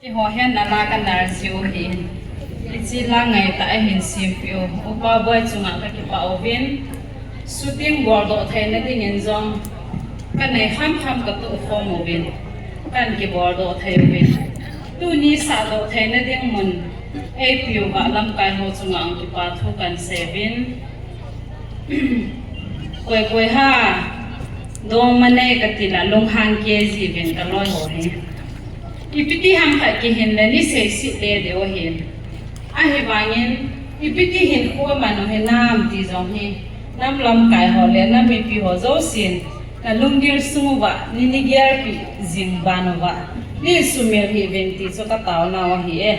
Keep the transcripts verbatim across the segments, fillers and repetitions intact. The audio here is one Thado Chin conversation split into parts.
Eiho hin nala kanal jiu hi. Hiche la ngaitah a hin sempeh u Upa Boi chunga kakipah uvin. Shooting boldoh theina dingin jong kanei hamham katoh khom uvin. Kan kiboldoh thei uvin. Tuni sahdoh theina ding mun eipeuva lamkai ho chunga hung kipathu kahin seiyuvin. Koi koi ha, dongma nei kati la lunghang kei jiuvin kaloi ho hi. Ipi ti ham khat kihin le nei seiset le deu ahin. Ahivangin, ipi ti hinkho aman u hinam ti jong hi, nam lamkai ho le nam mipi ho jousen, nalunggel sung uva, nei nei gelpeh jing ban uva, nei sumil hih uvin ti chu kataonau ahi e.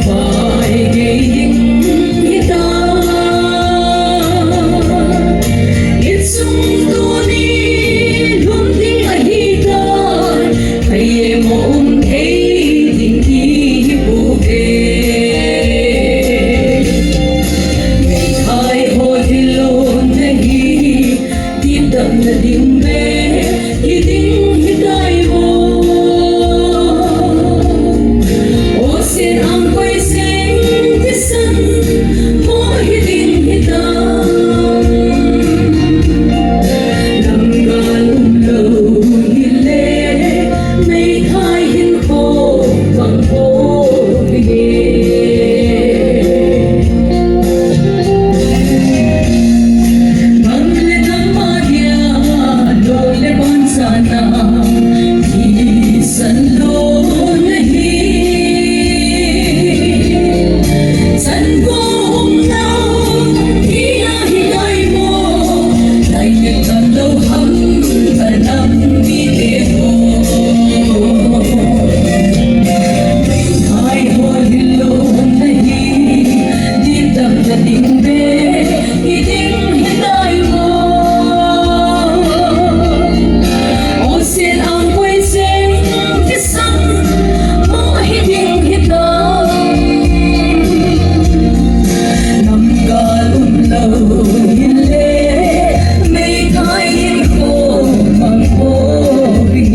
Vai gei ding hita, insung tuni lhum ding ahitai, kaimo um thei ding ihi pouve. Meithai ho thilon nahi, Didamna ding ve, hiding hitai vo. Ocean angkoi seng thisan, mo hiding hitam. Lamgal umlou hile, meithai hinkho bang pouve. Gam le gam a dia, lou le bon sana, thisan lou nahi. Chan vo um lou, hi a hi dai mo, dai le chan lou ham, ka nam mi te ho. Hai ho lilou nahi, didamna ding ve, hiding hitai vo. Ocean angkoi seng thisan, mo hiding hitam. Lamgal umlou hile, meithai hinkho bang pouve.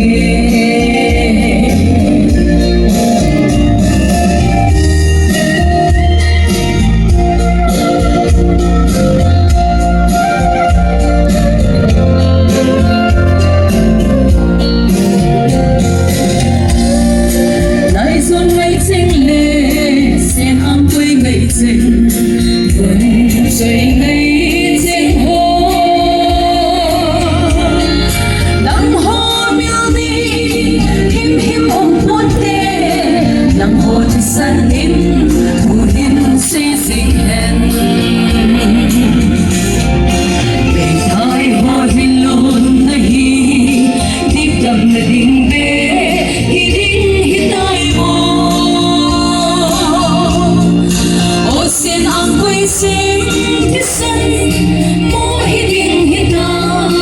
Lai zon ngai cheng le, sen angkoi ngai cheng, vun choi ngai cheng ho. Nangho mil ni him him um ponte, nangho thisan in thu hin sei jing hen. Meithai ho hilou nahi, didamna ding ve, hiding hitai vo. Ocean angkoi seng thisan, mo hiding hitam.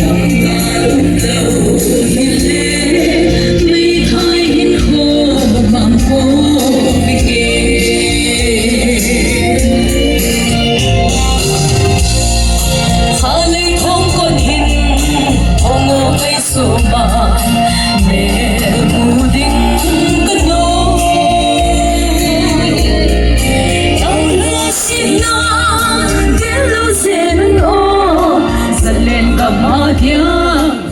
Lamgal umlou hile, meithai hinkho bang pouve. Khalei thong kon hin, thong o kai suma, mel mu ding ka no. Thong la sina, del lo sen o, zalen ka ma dia.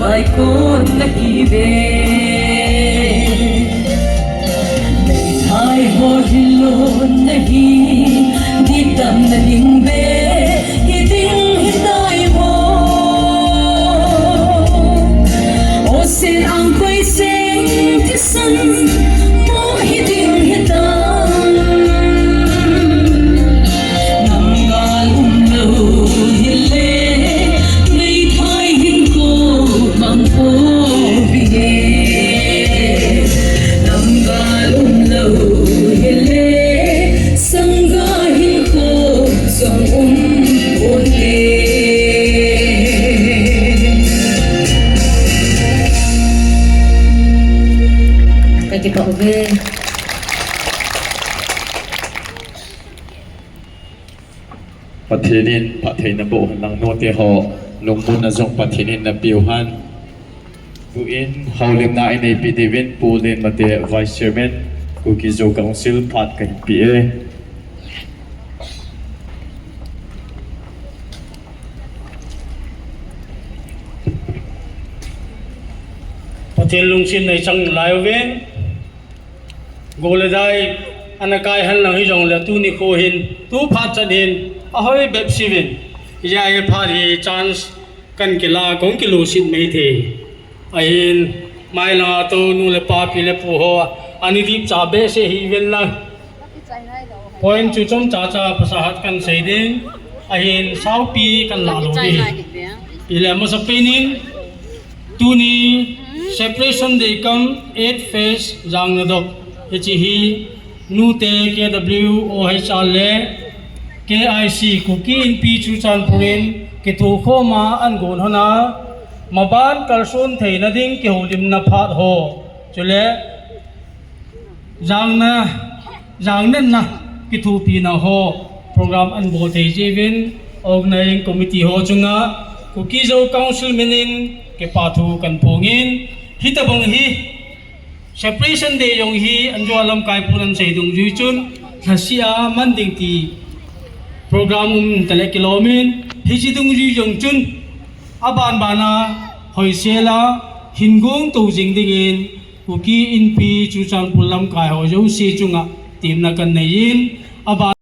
Vai kon nahi ve. Hai ho hilou nahi, didamna ding ve, hi Ka kipah uve. Pathen in phatthei naboh hen lang, nute ho lungmonna jong Pathen in napeh u hen. Tuin houlimna ineipi diuvin Pu Lenmate, Vice Chairman, Kuki Zo Council, phat kahin pe e. Pathen lungsetna ichang lai uve. Gou le dai ana kai hen lang hijongle tuni kho hin, tu phat chan hin, ahoi bep seuvin, ijeh inem phat hi chance kahin kila, kahung kilusit mai thei. Ahin, mai langa tou nu le pa, pi le pu ho, ani dipcha behseh hiuvin lang. Point chu chomcha cha phasahat kahin sei ding. Ahin, saupi kahin la lou ding. Ile masapen in, tuni Separation Day cum eight phase jang nadop, hiche hi nute K W O H R le K I C, Kuki Inpi Churachandpur in kithokhom a ahin gon hon a, maban kalson theina ding kihoulimna phat ho, chule jangna, jangnatna kithopina ho program ahin bol thei jeh uvin, organizing committee ho chunga Kuki Zo Council min in kipa thu kahin phong in, hitobang hi Separation Day jong hi anjo lamkai pun ahin sei dungjui chun, lhaseh a man ding ti program um tale kilom in, hiche dungjui jong chun, aban ban a hoisel a hin gong tou jing dingin, Kuki Inpi Churachandpur lamkai ho jouse chunga temna kahin nei in, aban